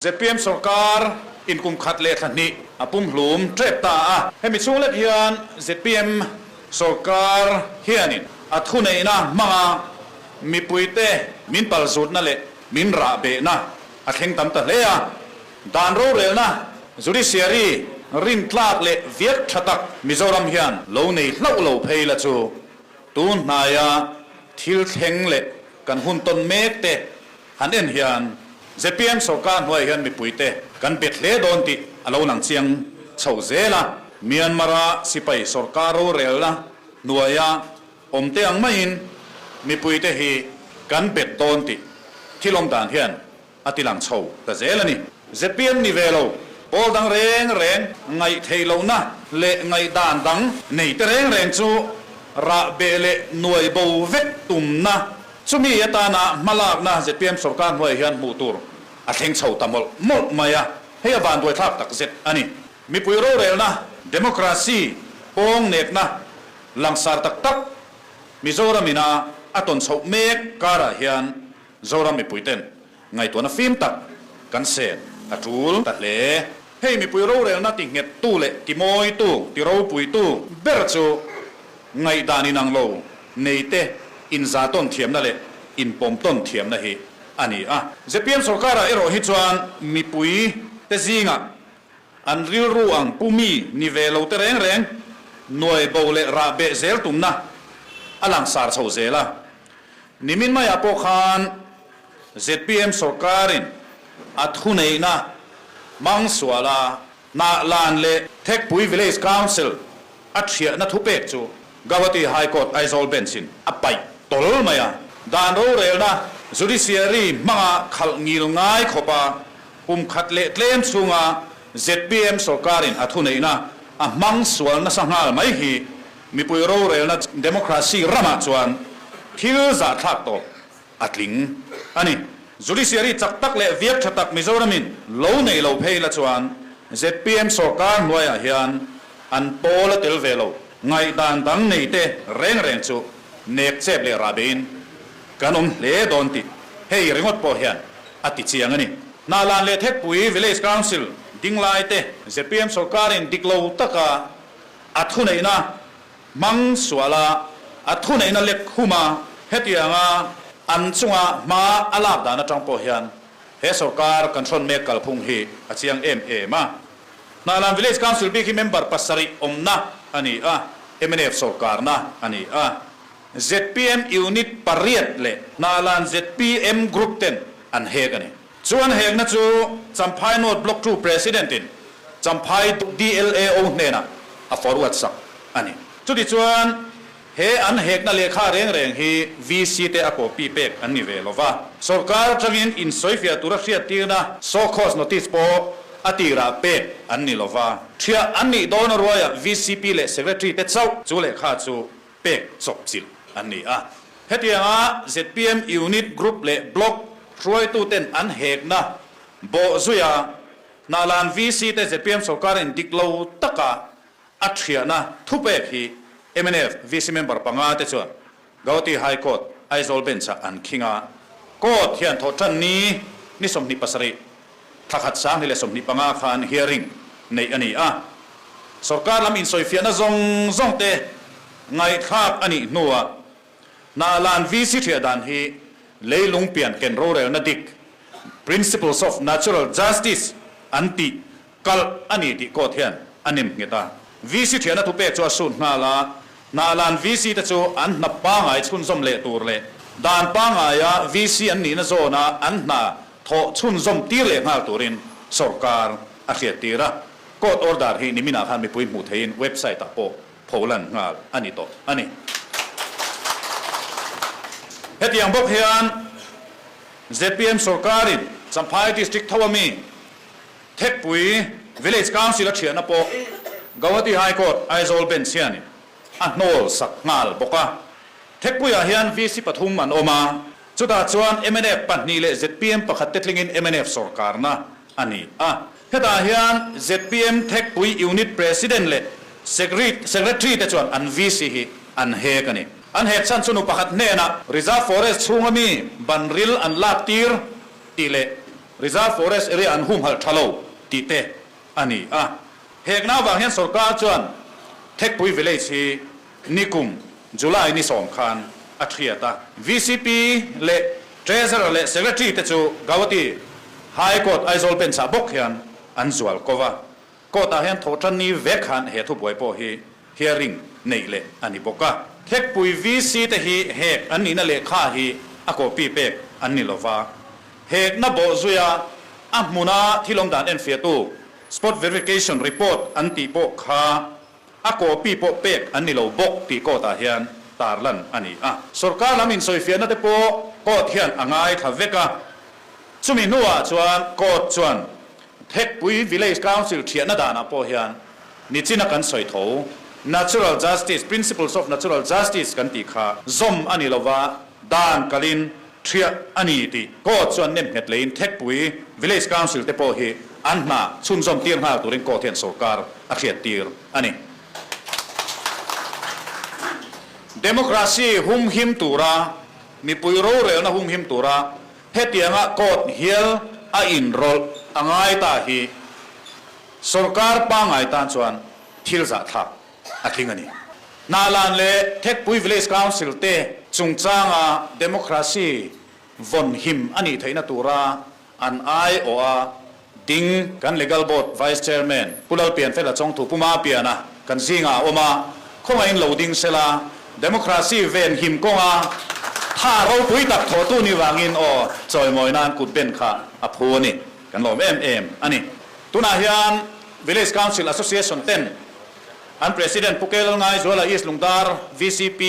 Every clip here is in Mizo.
Zpm sorkar in kum khat leh thla hnih a pumhlum tep ta a. Hemi chhung lek hian zpm sorkar hianin a thuneihna hmanga mipuite min palzutna leh min rahbehna a thleng tam ta hle a. Dan rorelna, judiciary, rintlak leh viak tha tak Mizoram hian lo nei hlauh lo phei la chu tun hnaia thil thleng leh kan hun tawn mek te Han en hian zpm sorkar hnuaiah hian mipuite kan bet hle dawn tih a lo lang chiang chho zel a. Myanmar-a sipai sorkar rorelna hnuaia awmte ang maiin mipuite hi kan bet dawn tih thil awm dan hian a ti lang chho ta zel a ni. Zpm ni ve lo, pawl dang reng reng ngaih theih lohna leh ngaihdan dang neite reng reng chu rahbeh leh nuai bo vek tumna Chumi atana hmalakna zpm sorkar hnuaiah hian hmuh tur a thleng chho ta mawlh mawlh mai a, hei a vanduaithlak tak zet a ni. Mipui rorelna, democracy, pawng nekna langsar tak tak Mizoram ina a tawn chhoh mek karah hian Zoram mipuiten ngaihtuahna fim tak kan sen a tul ta hle. Hei mipui rorelna ti nghettu leh ti mawitu, ti ropuitu ber chu ngaihdan inang lo neite inzahtawn thiamna leh inpawmtawn thiamna hi a ni a. Zpm sorkarah erawh hi chuan mipui te zingah an rilru ang pu mi ni ve lo te reng reng nuai bo leh rah beh zel tumna a langsar chho zel a. Nimin maiah pawh khan zpm sorkarin a thuneihna hmang suala Hnahlan leh Thekpui Village Council a thiahna thupek chu Gauhati High Court Aizawl Bench-in a paih tawl mai a. Dan rorelna Judiciary hmanga khalh ngil ngai khawpa kum khat leh tlem chhunga zpm sorkarin a thuneihna a hmang sual nasa nghal mai hi mipui rorelna democracy ramah chuan thil zahthlak tawp a tling a ni. Judiciary chak tak leh viak tha tak Mizoramin lo nei lo phei la chuan zpm sorkar hnuaiah hian an pawl a tel ve lo. Ngaihdan dang nei te reng reng chu nek chep leh rah beiin kan awm hle dawn tih hei ringawt pawh hian a ti chiang a ni. Hnahlan leh Thekpui Village Council dinglai te zpm sorkarin dik lo taka a thuneihna Hmang suala a thuneihna lek khuma hetianga an chunga hma a lak dan atang pawh hian he sorkar kan hrawn mek kalphung hi a chiang em em a. Hnahlan Village Council bik hi member pasarih awmna a ni a, mnf sorkarna a ni a. Zpm Unit pariat leh Hnahlan zpm Group ten an hek a ni. Chu an hekna chu Champhai North Block 2 President-in Champhai DLAO hnenah a forward sak a ni. Chutichuan, he an hekna lehkha reng reng hi VC te a copy pek an ni ve lo va. Sorkar atangin insawifiah tura hriattirna show cause notice pawh a tirah pek an ni lo va. Thiah an nih dawn a ruaiah VCP leh Secretary te chauh chu lehkha chu pek chawpchilh an ni a. Hetianga zpm Unit, Group leh Block hruaituten an hekna bawh zuia Hnahlan VC te zpm sorkarin dik lo taka a thiahna thupek hi mnf VC member panga te chuan Gauhati High Court, Aizawl Bench-ah an khing a. Court hian thawhtan ni ni 27, thla khat 2025 khan hearing neih a ni a. Sorkar lam insawifiahna zawng zawng te ngaihthlak a nih hnuah Hnahlan VC thiah dan hi leilung pian ken rorelna dik, Principles of Natural Justice, an tih kalh a ni tih court hian a nem nghet a. VC thiahna thupek chu a sut nghal a, Hnahlan VC te chu an hna pangai chhunzawm leh tur leh dan pangaia VC an nihna zawna an hna thawh chhunzawm tir leh nghal turin sorkar a hriattir a. Court order hi niminah khan mipui hmuh theihin website ah pawh pholan nghal a ni tawh a ni. Hetiang bawk hian zpm sorkarin Champhai District tho ami Thekpui Village Council a thiahna pawh Gauhati High Court Aizawl Bench hianin a hnawl sak nghal bawk a. Thekpuiah hian VC pathum an awm a, chutah chuan mnf pahnih leh zpm pakhat te tlingin mnf sorkarna a ni a. Hetah hian zpm Thekpui Unit President leh Secretary te chuan an VC hi an hek a ni. An hek chhan chu nu pakhat hnenah Reserve Forest chhunga mi banril an lak tir tih leh. Reserve Forest Area an humhalh tha lo tih te a ni a. Hekna avang hian sorkar chuan Thekpui Village hi nikum July ni sawm khan a thiat a. Vcp leh Treasurer leh Secretary te chu Gauhati High Court Aizawl Bench ah bawk hian an zual ko va. Court ah hian thawhtan ni vek khan he thubuai pawh hi hearing neih leh a ni bawk a. Thekpui VC te hi hek an nihna lehkha hi a copy pek an ni lova. Hekna bawh zuia a hmuna thil awm dan enfiahtu spot verification report an tih pawh kha a copy pawh pek an ni lo bawk tih court ah hian tarlan a ni a. Sorkar lam insawifiahna te pawh court hian a ngaithla vek a. Chumi hnuah chuan court chuan Thekpui Village Council thiahna danah pawh hian nichina kan sawi tho Natural Justice, Principles of Natural Justice kan tih kha zawm a ni lova dan kalin thiah a ni tih court chuan nem nghet leiin Thekpui Village Council te pawh hi an hna chhunzawm tir nghal turin court hian sorkar a hriat tir a ni. Democracy humhim tura mipui rorelna humhim tura Hetianga court hial a inrawlh a ngai ta hi sorkar pangngai tan chuan thil zahthlak a tling a ni. Hnahlan leh Thekpui Village Council te chungchanga democracy vawn him a nih theihna tura an aiawha ding kan Legal Board Vice Chairman Pu Lalpianfela Chawngthu Pu Mapiana kan zingah a awm a, khawngaihin lo ding sela, democracy ven him kawnga tha ropui tak thawhtu ni vangin aw chawimawi nan kut ben kha a phu a ni, kan lawm em em a ni. Tunah hian Village Council Association ten an President Pu Kelal Ngaizuala East Lungdar vcp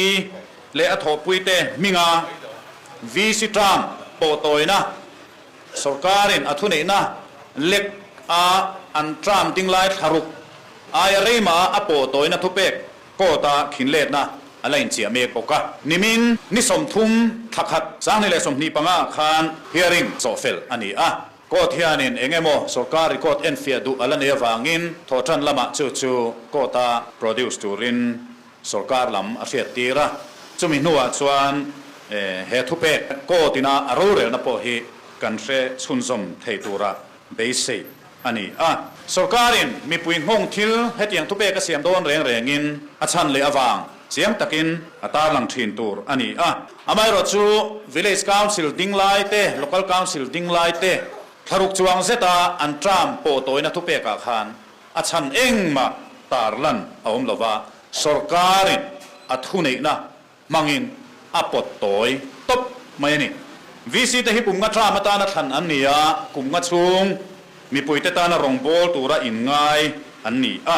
leh a thawhpuite hminga VC term pawhtawina Sorkarin a thuneihna lek a an term ding lai thlaruk aia reimah a pawh tawina thupek court-a khinletna a la inchiah mek bawk a. Nimin ni 30 thla khat 2025 ah khan hearing chawhfel a ni a. Court hianin eng emaw sorkar record enfiah duh a la nei avangin thawhtan lamah chu chu court-a produce turin Sorkar lam a hriattir a, chumi hnuah chuan he thupek court ina a rorelna pawh hi kan hre chhunzawm thei tura beisei a ni a. Sorkarin mipui nghawng thil hetiang thupek a siam dawn reng rengin a chhan leh avang chiang takin a tarlang thin tur a ni a. Amaherawhchu Village Council ding lai te, Local Council ding lai te thlaruk chuang zeta an term pawh tawina thupekah khan A chhan engmah tarlan a awm lo va, sorkarin a thuneihna hmangin a pawt tawi tawp mai a ni. VC te hi kum nga term atana thlan an ni a, kum nga chhung mipuite tana rawngbâwl tura inngai an ni a.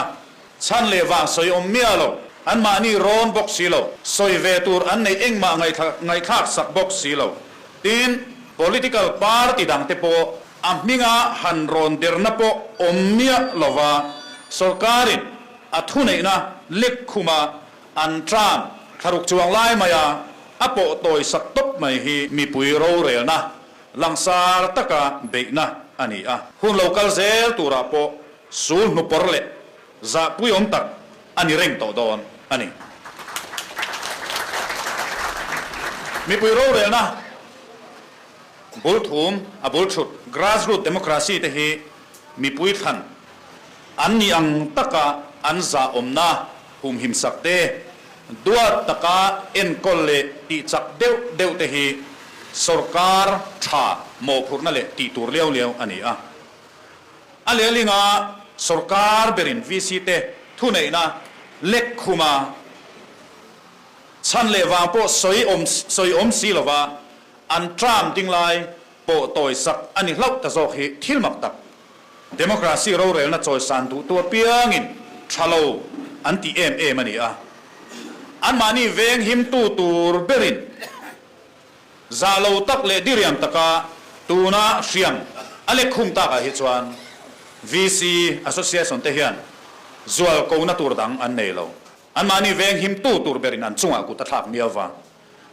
Chhan leh vang sawi awm miah lo, anmahni rawn bawk si lo, sawi ve tur an neih engmah ngaihthlak sak bawk si lo. Tin, political party dangte pawh A hminga han rawn derna pawh awm miah lova sorkarin a thuneihna lek khuma an term thlaruk chuang lai maia a pawh tawi sak tawp mai hi mipui rorelna langsar taka beihna a ni a. Hun lo kal zel turah pawh sul hnupawr leh zahpuiawm tak a ni reng tawh dawn a ni. Mipui rorelna. Bul thum a bul thut grassroot democracy te hi mipui thlan an nih ang taka an zahawmna humhim sak te, duat taka enkawl leh tih chak deuh deuh te hi sorkar tha mawhphurhna leh tih tur liau liau a ni a. A lehlinga sorkar berin VC te thuneihna lek khuma chhan leh vang pawh sawi awm sawi awm si lova An term ding lai pawh tawi sak a ni hlauh ta zawk hi thil mak tak. Democracy rorelna chawisan duhtu apiangin tha lo an ti em em a ni a. Anmahni veng himtu tur berin zah lo tak leh diriam taka tuna hriam a lek khum takah hi chuan VC Association te hian zual kona tur dang an nei lo. Anmahni veng himtu tur berin an chungah kut a thlak miau va.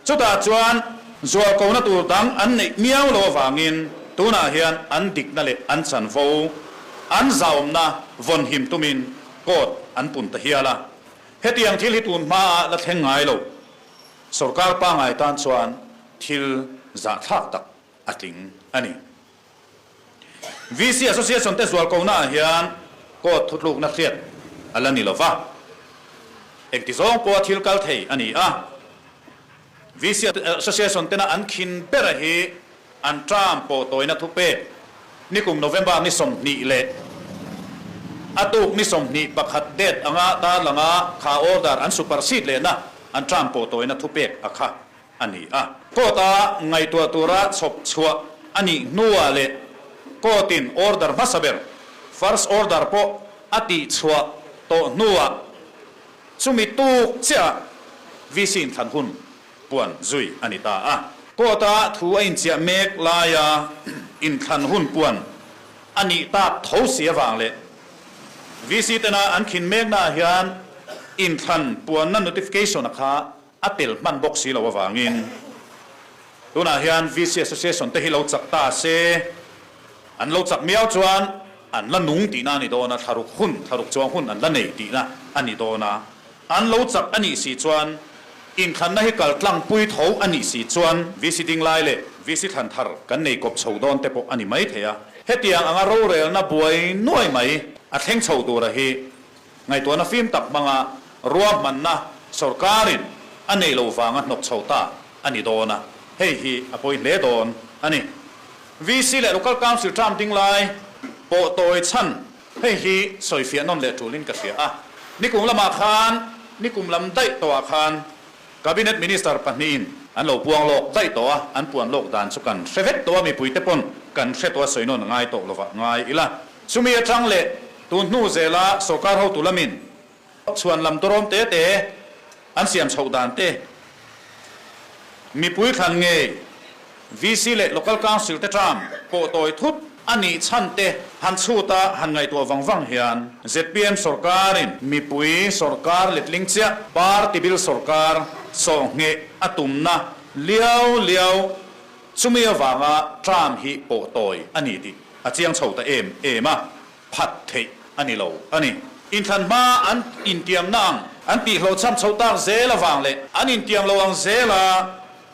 Chutah chuan zualkona tur dang an neih miau lo avangin tunah hian an dikna leh an chanvo, an zahawmna vawn him tumin court an pun ta hial a. Hetiang thil hi tun hmaah la thleng ngai lo. Sorkar pangngai tan chuan thil zahthlak tak a tling a ni. VC Association te zualkonaah hian court thutlukna hriat a la ni lo va, engti zawng pawha thil kal thei a ni a. VC Association tena an khin bera hi an term pawh tawina thupek nikum November ni 20 leh a tuk ni 21 date anga tarlanga kha order an supersede lehna an term pawh tawina thupek a kha a ni a. Court-a ngaihtuah tura chhawp chhuah a nih hnuah leh court-in order hmasa ber, first order, pawh a tihchhuah tawh hnuah Chumi tuk chiah VC inthlan hun puan zui a ni ta a. Court-a thu a inchiah mek laia inthlan hun puan a nih tak tho si avang leh VC tena an khin meknaah hian inthlan puanna notification-a kha a tel hman bawk si lo avangin tunah hian VC Association te hi lo chak ta se. An lo chak miau chuan an la nung tihna a ni dawn a, thlaruk hun, thlaruk chuang hun an la nei tihna a ni dawn a. An lo chak a nih si chuan inthlanna hi kal tlangpui tho a nih si chuan VC ding lai leh VC thlan thar kan nei kawp chho dawn te pawh a ni mai thei a. Hetiang anga rorelna buai nuai mai a thleng chho tura hi ngaihtuahna fim tak hmanga ruahmanna sawrkarin a nei lo vanga hnawk chho ta a ni dawn a, hei hi a pawi hle dawn a ni. VC leh Local Council term ding lai pawh tawi chhan hei hi sawifiah nawn leh tulin ka hria a. Nikum lamah khan, nikum lam daih tawhah khan Cabinet Minister pahnihin an lo puang lawk daih tawh a, an puan lawk dan chu kan hre vek tawh a, mipuite pawn kan hre tawh a, sawi nawn a ngai tawh lovah ngai ila. Chumi atang leh tun hnu zela sawrkar hotu lamin chhuan lam dawrawm te te an siam chhoh dan te, mipui thlan ngei VC leh Local Council te term pawh tawi thut a nih chhan te han chhut a han ngaihtuah vang vang hian zpm sawrkarin mipui sawrkar letling chiah party bil sawrkar sawhngheh a tumna liau liau chumi avanga term hi pawh tawi a ni tih a chiang chho ta em em a. Phat theih a ni lo a ni. Inthlan hma an intiamna ang an tihhlawhchham chhoh tak zel avang leh an intiam lo ang zela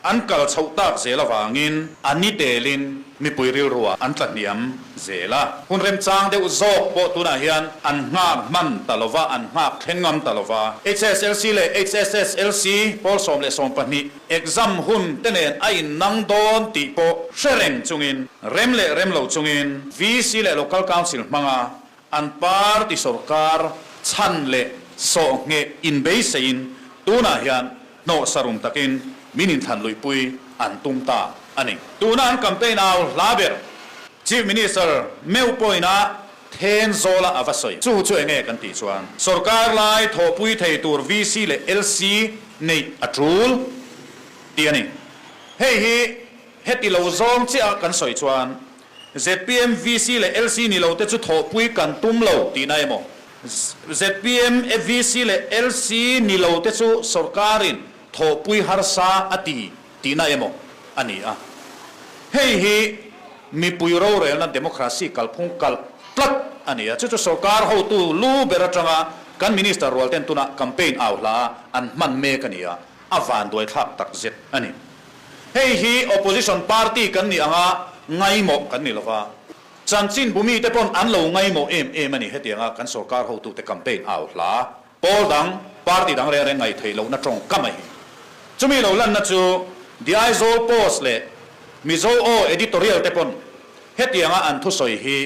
an kal chhoh tak zel avangin a ni telin mipui rilruah an tla hniam zel a. Hun remchang deuh zawk pawh tunah hian an nghak hman ta lova, an nghak thleng ngam ta lova. HSLC leh HSSLC pawl 12 exam hun te nen a innang dawn tih pawh hre reng chungin, Rem leh rem lo chungin VC leh Local Council hmanga an party sawrkar chhan leh sawhngheh inbeiseiin tunah hian hnawhsa rum takin min inthlan luihpui an tum ta a ni. Tuna an campaign au hla ber Chief Minister meuh pawhin-a Thenzawla a va sawi. Chu chu enge kan tih chuan sawrkar lai thawhpui thei tur VC leh LC neih a tul tih a ni. Hei hi Heti lo zawng chiah kan sawi chuan zpm, VC leh LC ni lo te chu thawhpui kan tum lo tihna emaw? Zpm, VC leh LC ni lo te chu sawrkarin thawhpui harsa a ti tihna emaw a ni a. Hei hi mipui rorelna democracy kalphung kalh tlat a ni a. Chu chu sawrkar hotu lu ber atanga kan minister rual ten tunah campaign au hla a an hman mek a ni a, a vanduaithlak takzet a ni. Hei hi opposition party kan nih anga ngaimawh kan ni lova, chanchinbu mite pawn an lo ngaimawh em em a ni. Hetianga kan sorkar hotute campaign au hla pawl dang, party dang reng reng ngaihtheih lohna tawngkam a hi. Chumi lo lanna chu The Aizawl Post leh Mizo Aw editorial te pawn hetianga an thusawi hi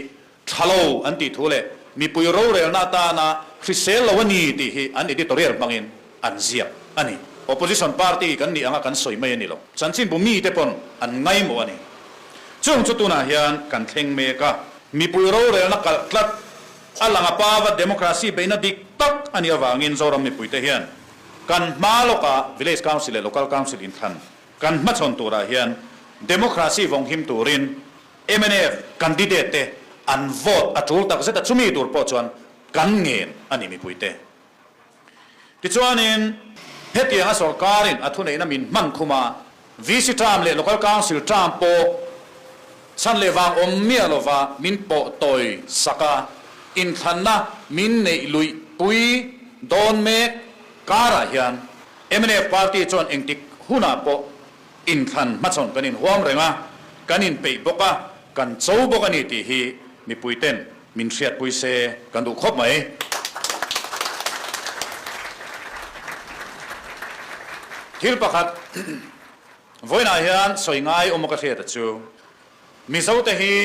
Tha lo an tih thu leh mipui rorelna atana hrisel lo a ni tih hi an editorial hmangin an ziak a ni. Opposition party kan nih anga kan sawi mai a ni lo. Chanchinbu mite pawn an ngaimawh a ni. Chung chu tunah hian kan thleng mek a. Mipui rorelna kalh tlat a lang a pava democracy beihna dik tak a nih avangin Zoram mipuite hian kan hma lawkah Village Council leh Local Council inthlan kan hmachhawn turah hian democracy vawnghim turin Mnf candidate te an vote a tul tak zet a, chumi tur pawh chuan kan ngen a ni mipuite. Tichuanin hetianga sorkarin a thuneihna min hman khum a, VC term leh Local Council term pawh chhan leh vang awm miah lova min pawh tawi sak a, inthlanna min neih luih pui dawn mek karah hian mnf party chuan engtik hunah pawh Inthlan hmachhawn kan inhuam reng a, kan inpeih bawk a. kan cho bawk a ni tih hi mipuiten min hriatpui se kan duh khawp mai. Thil pakhat vawiinah hian sawi ngai awm a ka hriat a chu. Mizote hi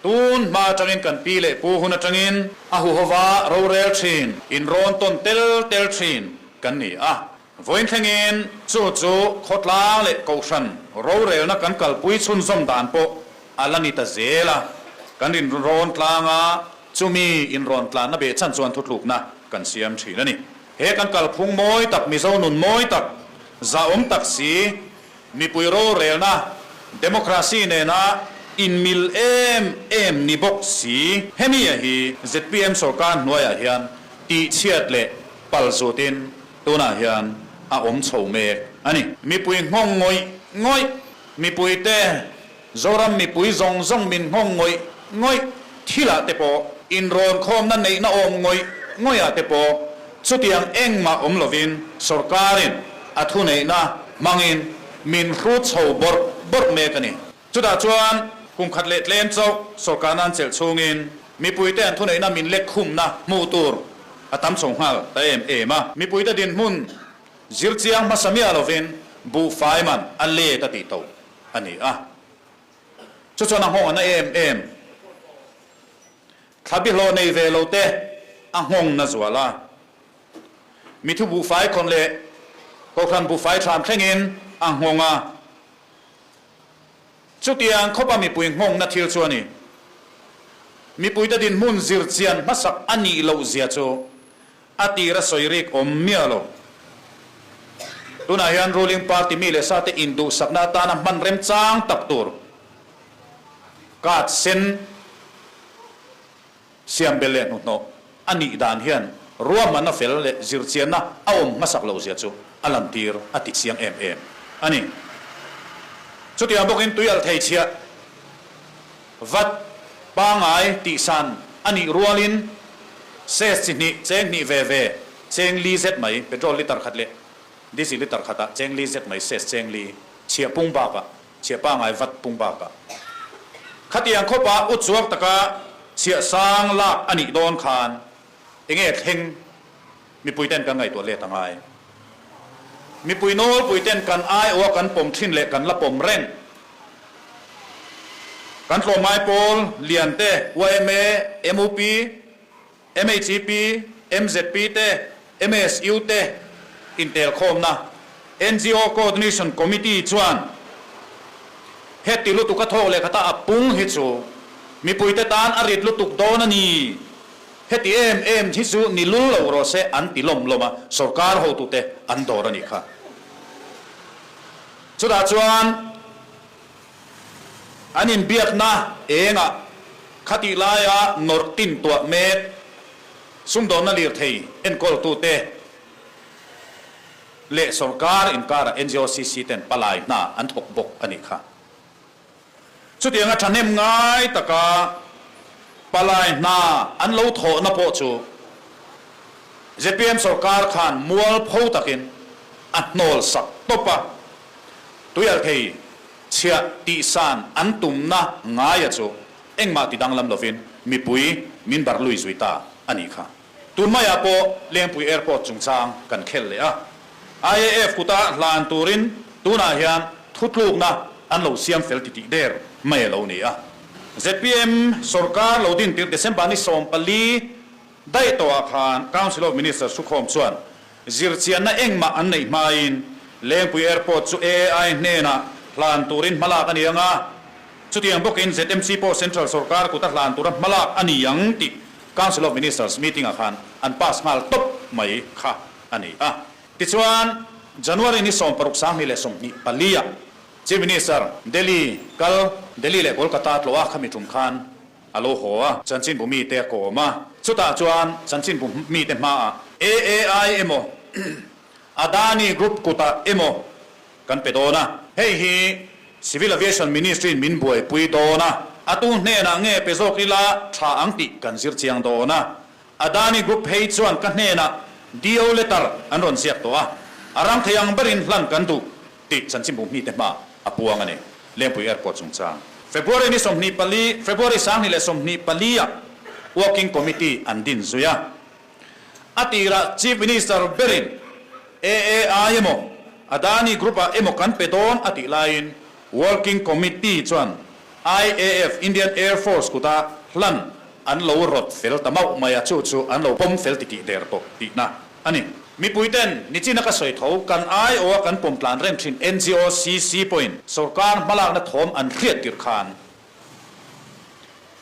tun hma atangin kan pi leh pu hun atangin a huhova rorel thin, inrawn tawn tel tel thin kan ni a. Vawiin thlengin chu chu khawtlang leh kohhran rorelna kan kalpui chhunzawm dan pawh a la ni ta zel a. Kan inrawn tlang a, chumi inrawn tlanna behchhan chuan thutlukna kan siam thin a ni. He kan kalphung mawi tak, Mizo nun mawi tak, zahawm tak si, Mipui rorelna, democracy nena inmil em em ni bawk si. Hemi a hi zpm sorkar hnuaiah hian tihchhiat leh palzutin tunah hian a awm chho mek a ni. Mipui nghawng ngawih ngawih, mipuite Zoram mipui zawng zawng min nghawng ngawih ngawih thilah te pawh, inrawnkhawmna neihna awm ngawih ngawihah te pawh chutiang engmah awm lovin sorkarin a thuneihna hmangin min hrut chho bawrh bawrh mek a ni. Chutah chuan kum khat leh tlem chauh sorkarna an chelh chhungin mipuite an thuneihna min lek khumna hmuh tur a tam chho nghal ta em em a. Mipuite dinhmun zir chiang hmasa miah lovin buhfai man a let a tih tawh a ni a. Chu chuan a nghawng a na em em. Thlabi hlawh nei ve lo te a nghawng na zual a. Mithu buhfai khawn leh Kohhran buhfai thlam thlengin a nghawng a. Chutiang khawpa mipui nghawngna thil chu a ni. Mipuite dinhmun zirchian hmasak a nih loh zia chu a tira sawi rik awm miah lo. Tunah hian ruling party mi leh sate induhsakna atana hman remchang tak tur card sen siam belh leh hnuhnawh a nih dan hian ruahmanna fel leh zirchianna a awm hmasak loh zia chu a lantir a ti chiang em em a ni. Chutiang bawkin tuialh thei chhiah vat pangai tihsan a nih rualin ses chi hnih cheng hnih ve ve cheng li zet mai petrol litre khat leh diesel litre khatah cheng li zet mai ses cheng li chhiah pung bakah chhiah pangai vat pung bakah khatiang khawpa u chuak taka chhiah sang lak a nih dawn khan enge thleng mipui ten kan ngaihtuah let a ngai. Mipui nawlpui ten kan aiawha kan pawm thin leh kan la pawm reng. Kan tlawmngai pawl lian te yma, mup, MHEP, mzp te, MSU te intelkhawmna ngo Coordination Committee chuan heti lutuk a thawk leh khata a pung hi chu mipuite tan a rit lutuk dawn a ni. Heti em em hi chu ni lul lo rawh se an ti lawm lawm a, sorkar hotute an dawr a nih kha. Chutah chuan an inbiakna engah khatih laia nawrh tin tuah mek sumdawnna lirthei enkawltute leh sorkar inkarah NGOCC ten palai hna an thawk bawk a nih kha. Chutianga thahnem ngai taka palai hna an lo thawhna pawh chu zpm sorkar khan mualpho takin a hnawl sak tawp a, tuialthei chhiah tihsan an tumna ngaia chu engmah ti danglam lovin mipui min bar lui zui ta a nih kha. Tun maiah pawh Lengpui Airport chungchang kan khelh leh a, IAF kuta hlan turin tunah hian thutlukna an lo siam fel titih der mai a lo ni a. Zpm sorkar lo din tirh December ni 14 daih tawhah khan Council of Ministers thukhawm chuan zirchianna engmah an neih hmain Lengpui Airport chu AAI hnenah hlan turin hmalak a ni ang a, chutiang bawkin ZMC pawh Central sorkar kuta hlan tura hmalak a ni ang tih Council of Ministers meeting-ah khan an pass nghal tawp mai kha a ni a. Tichuan, January ni 16 2024-ah Chief Minister Delhi kal Delhi leh Kolkata tlawh a khami tum khan a lo haw a, chanchinbu mite a kawm a. Chutah chuan chanchinbu mite hmaah AAI emaw Adani Group kutah emaw kan pe dawn a. Hei hi Civil Aviation Ministry-in min buaipui dawn a, a tu hnenah nge pe zawk ila tha ang tih kan zir chiang dawn a. Adani Group phei chuan ka hnenah DO letter an rawn ziak tawh a, a rang thei ang berin hlan kan duh tih chanchinbu mite hma a puang a ni. Lengpui Airport chungchang. February ni 24, February 2024 ah Working Committee an din zui a. A tirah Chief Minister berin AAI emaw Adani Group ah emaw kan pe dawn a tih laiin Working Committee chuan IAF, Indian Air Force, kuta hlan an lo rawt fel ta mauh mai a, chu chu an lo pawm fel titih der tawh tihna a ni. Mipuiten nichina ka sawi tho, kan aiawha kan pawm tlan reng thin NGOCC pawhin sorkar hmalakna thawm an hriat tirh khan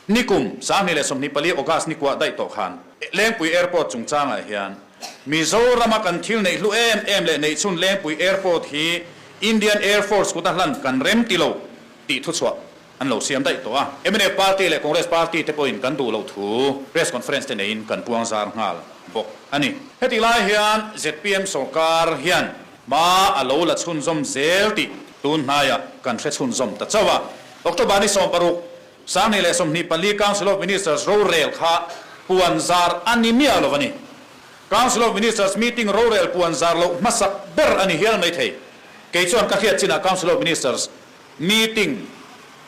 nikum 2024 August ni kuah daih tawh khan Lengpui Airport chungchangah hian Mizorama kan thil neih hlu em em leh neihchhun Lengpui Airport hi Indian Air Force kuta hlan kan rem ti lo tih thuchhuah an lo siam daih tawh a. Mnf party leh Congress party te pawhin kan duh loh thu press conference te neiin kan puang zar nghal bawk a ni. Hetih lai hian zpm sorkar hian hma a lo la chhunzawm zel tih tun hnaiah kan hre chhunzawm ta chauh a. October ni 16, 2024 Council of Ministers rorel kha puan zar a ni miah lo a ni. Council of Ministers meeting rorel puan zar loh hmasak ber a ni hial maithei. Kei chuan ka hriat chinah Council of Ministers meeting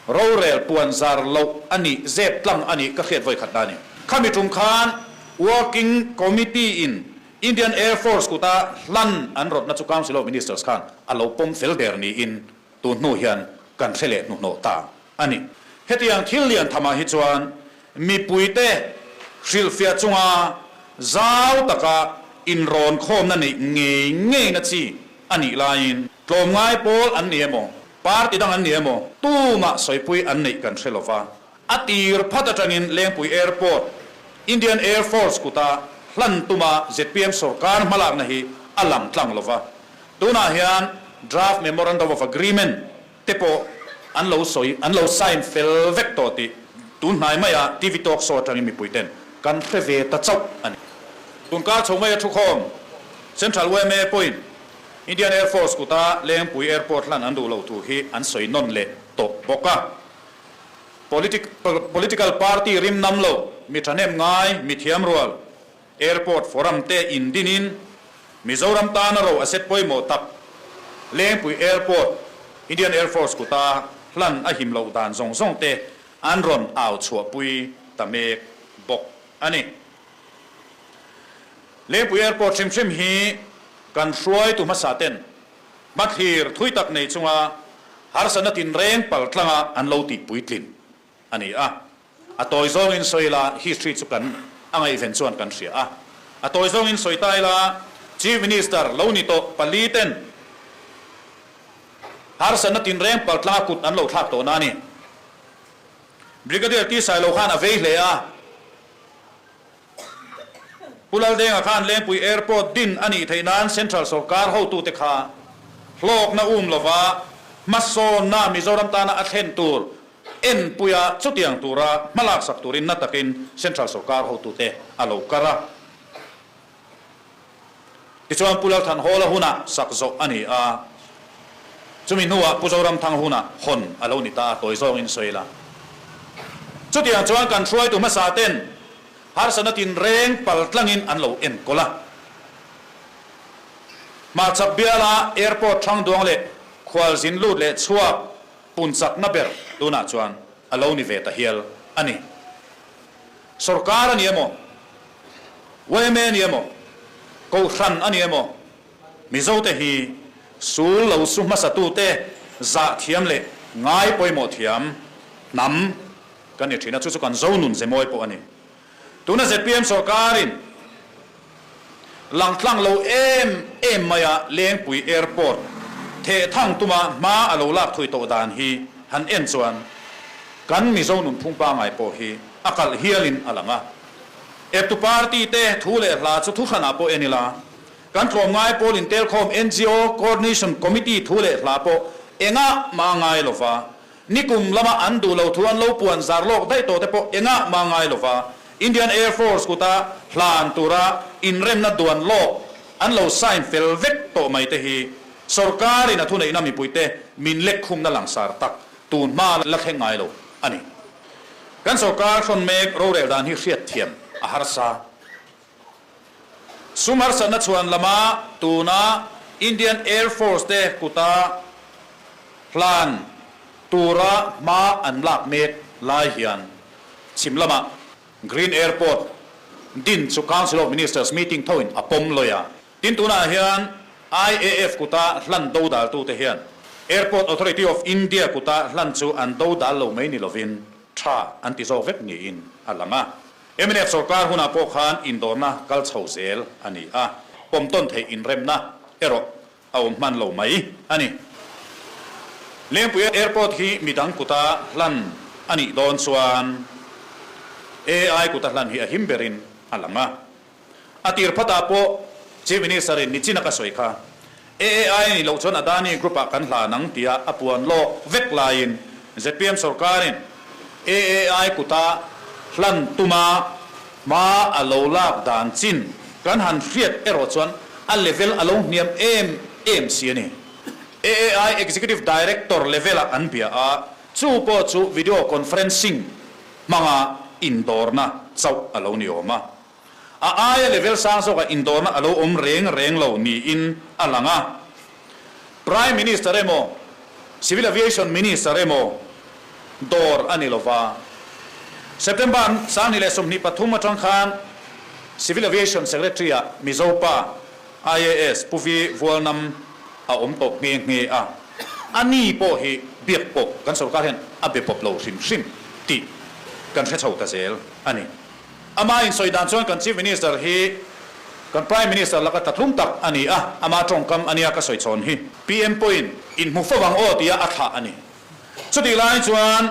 rorel puan zar loh a nih, zep tlang a nih ka hriat vawi khat a ni. Khami tum khan Working Committee in Indian Air Force kuta hlan an rawtna chu Council of Ministers khan a lo pawm fel der niin tun hnu hian kan hre leh hnuhnawh ta a ni. Hetiang thil lian thamah hi chuan mipuite hrilhfiah chunga zau taka inrawn khawmna neih ngei ngeina chi a nih laiin tlawmngai pawl an ni emaw, party dang an ni emaw tumah sawipui an neih kan hre lova. A tir phat atangin Lengpui Airport, Indian Air Force kuta hlan tuma zpm sorkar hmalakna hi a lang tlang lova. Tunah hian Draft Memorandum of Agreement te pawh an lo sawi, an lo sign fel vek tawh tih tun hnai maia TV talk show atangin mipuiten kan hre ve ta chauh a ni. Tunkar chho maia thukhawm Central yma pawhin Indian Air Force kuta Lengpui Airport hlan an duh loh thu hi an sawi nawn leh tawh bawk a. Political party rim nam lo, mi thahnem ngai, mi thiam rual, Airport forum te indinin Mizoram tana ro asset pawimawh tak Lengpui Airport, Indian Air Force kuta hlan a him loh dan zawng zawng te an rawn au chhuahpui ta mek bawk a ni. Lengpui Airport hrim hrim hi kan hruaitu hmasa ten hmathlir thui tak nei chunga harsatna tinreng paltlanga an lo tihpuitlin a ni a. A tawi zawngin sawi ila history chu kan a ngaihven chuan kan hria a. A tawi zawngin sawi ta ila Chief Minister lo ni tawh pali ten harsatna tinreng paltlanga kut an lo thlak tawhna a ni. Brigadier T Sailo khan a vei hle a. Pu Laldenga khan Lengpui Airport din a nih theih nan Central sawrkar hotute kha hlawkna um lova hmasawnna Mizoram tana a thlen tur enpuia chutiang tura hmalaksak turin na takin Central sawrkar hotute a lo kar a. Tichuan Pu Lalthanhawla hunah sak zawh a ni a, chumi hnuah Pu Zoramthang hunah hawn a lo ni ta a, tawi zawngin sawi la. Chutiang chuan kan hruaitu hmasa ten harsatna tinreng pal tlangin an lo enkawl a. Hmarchhak biala airport hrangduang leh khualzin lut leh chhuak pun chakna ber tunah chuan a lo ni ve ta hial a ni. Sorkar a ni emaw? Yma a ni emaw? Kohhran a ni emaw? Mizote hi sul lo su hmasatute zah thiam leh ngai pawimawh thiam hnam kan ni thin a, chu chu kan zo nun ze mawi pawh a ni. Tuna zpm sorkarin langtlang lo em em maia Lengpui Airport thehthang tuma hma a lo lak thui tawh dan hi han en chuan kan Mizo nunphung pangngai pawh hi a kalh hialin a lang a. Eptu party te thu leh hla chu thuhranah pawh en ila, kan tlawmngai pawl intelkhawm ngo Coordination Committee thu leh hla pawh engah mah a ngai lova, nikum lama an duh lo thu an lo puan zar lawk daih tawh te pawh engah mah a ngai lova, Indian Air Force kuta hlan tura inremna duan lawk an lo sign fel vek tawh mai te hi sorkarin a thuneihna mipuite min lekkhumna langsar tak tun hma la thleng ngai lo a ni. Kan sorkar hrawn mek rorel dan hi hriat thiam a harsa. Sum harsatna chhuan lama tuna Indian Air Force te kuta hlan. tura hma an lak mek lai hian chhim lamah Green Airport din chu Council of Ministers meeting thoin a pawm lawi a. Tin, tunah hian IAF kuta hlan dodaltute hian Airport Authority of India kuta hlan chu an dodal lo mai ni lovin tha an ti zawk vek niin a lang a. Mnf sorkar hunah pawh khan indawrna kal chho zel a ni a, pawm tawn theih inremna erawh a awm hman lo mai a ni. Lengpui Airport hi midang kuta hlan a nih dawn chuan AI kuta hlan hi a him berin a lang a. A tir phatah pawh Chief Minister in nichin a ka sawi kha, AAI nih loh chuan Adani Group ah kan hlan ang tia a puan lawk vek laiin zpm sorkarin AAI kuta hlan tuma hma a lo lak dan chin kan han hriat erawh chuan a level a lo hniam em em si a ni. AAI Executive Director level ah an bia a, chu pawh chu video conferencing hmanga indawrna chauh a lo ni awm a. A aia level sang zawkah indawrna a lo awm reng reng lo niin a lang a. Prime Minister emaw, Civil Aviation Minister emaw dawr a ni lova. September 2023 atang khan Civil Aviation Secretary-ah Mizo pa IAS Pu Vi Vualnam a awm tawh nghe nghe a. A ni pawh hi biak pawh kan sorkar hian a be pawp lo hrim hrim tih kan hre chho ta zel a ni. Ama insawi dan chuan kan Chief Minister hi kan Prime Minister laka tlatlum tak a ni a, ama tawngkam a nia ka sawi chhawn hi. PM pawhin inhmu fo ang aw tia a thlah a ni. Chutih lai chuan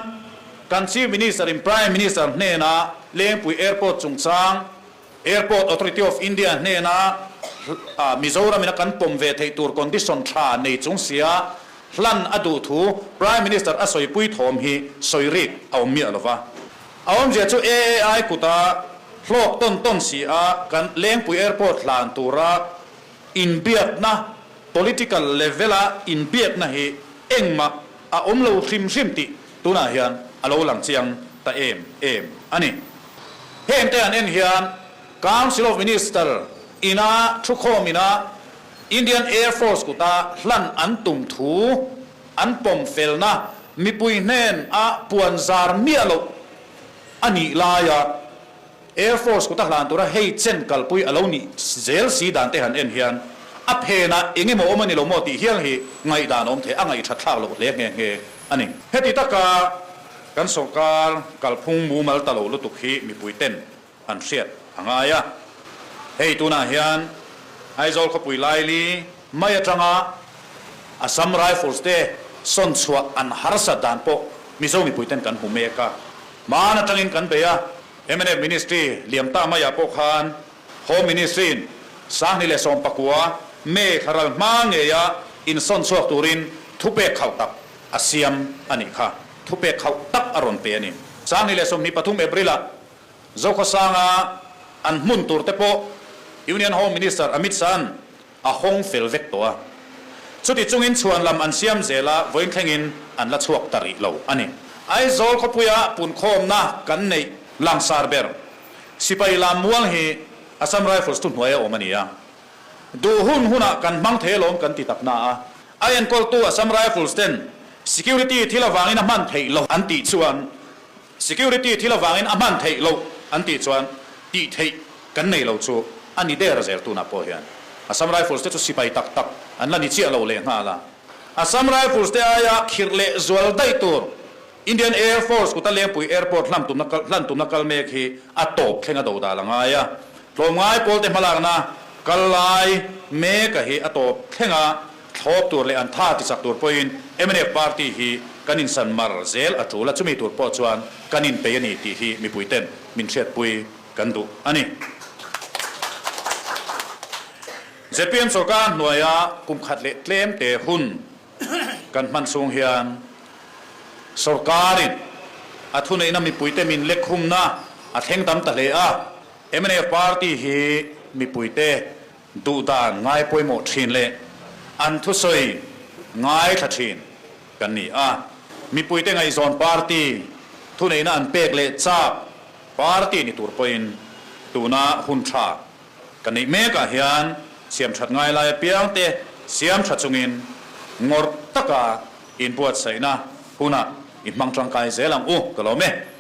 kan Chief Minister in Prime Minister hnena Lengpui Airport chungchang Airport Authority of India hnena Mizoram ina kan pawm ve theih tur condition tha nei chung sia hlan a duh thu Prime Minister a sawipui thawm hi sawi rik a awm miah lova. A awmzia chu AAI kuta hlawk tawn tawn si a kan Lengpui Airport hlan tura inbiakna, political level-a inbiakna hi engmah a awm lo hrim hrim tih tunah hian a lo lang chiang ta em em a ni. Hengte an en hian Council of Minister ina thukhawm ina Indian Air Force kuta hlan an tum thu An pawm felna mipui hnen a puan zar miah loh a nih laia Air Force kuta hlan tura hei chen kalpui a lo nih zel si dan te han en hian a phenah eng emaw awm a ni lo maw tih hial hi ngaihdan awm thei a ngaihthat thlak loh hle nghe nghe a ni. Heti taka kan sawrkar kalphung mumal ta lo lutuk hi mipui ten an hriat a ngai a. Hei tunah hian Aizawl khawpui laili mai atanga Assam Rifles te sawn chhuah an harsat dan pawh Mizo mipuiten kan hmu mek a. Hmaan atangin kan bei a, mnf Ministry liam ta maiah pawh khan Home Ministry-in 2019 May thla ral hma ngeia insawn chhuak turin thupek khauh tak a siam a nih kha. Thupek khauh tak a rawn pe a ni. 2023 April-ah Zokhawsanga an hmun tur te pawh Union Home Minister Amit Shah-a'n a hawng fel vek tawh a. Chuti chungin chhuan lam an siam zel a, vawiin thlengin an la chhuak ta rih lo a ni. Aizawl khawpuia punkhawmna kan neih langsar ber Sipai Lammual hi Assam Rifles thuhnuaia awm a ni a. Duh hun hunah kan hmang thei alawm kan ti tak na a. A enkawltu Assam Rifles ten security thil avangin a hman theih loh an tih chuan Security thil avangin a hman theih loh an tih chuan tih theih kan nei lo chu a ni der zel tunah pawh hian Assam Rifles te chu sipai tak tak an la ni chiah lo leh nghal a. Assam Rifles te aia khirh leh zual daih tur Indian Air Force kuta Lengpui Airport hlan tumna hlan tumna kal mek hi a tawp thleng a do dal a ngai a. Tlawmngai pawlte hmalakna kal lai mek a hi a tawp thleng a. Thlawp tur leh an tha tichak tur pawhin mnf party hi kan insan mar zel a tul a, chumi tur pawh chuan kan inpei a ni tih hi mipuiten min hriatpui kan duh a ni. Zpm sorkar hnuaia kum khat leh tlem te hun kan hman chhung hian sorkarin a thuneihna mipuite min lekkhumna a thleng tam ta hle a, mnf party hi mipuite Duhdan ngai pawimawh thin leh an thusawi ngaithla thin kan ni a. Mipuite ngaihzawn party thuneihna an pek leh chak party ni tur pawhin tuna hun tha kan neih mekah hian siamthat ngai lai apiangte siamtha chungin ngawrh taka inbuatsaihna. hunah i hmang tangkai zel ang u, ka lawm e.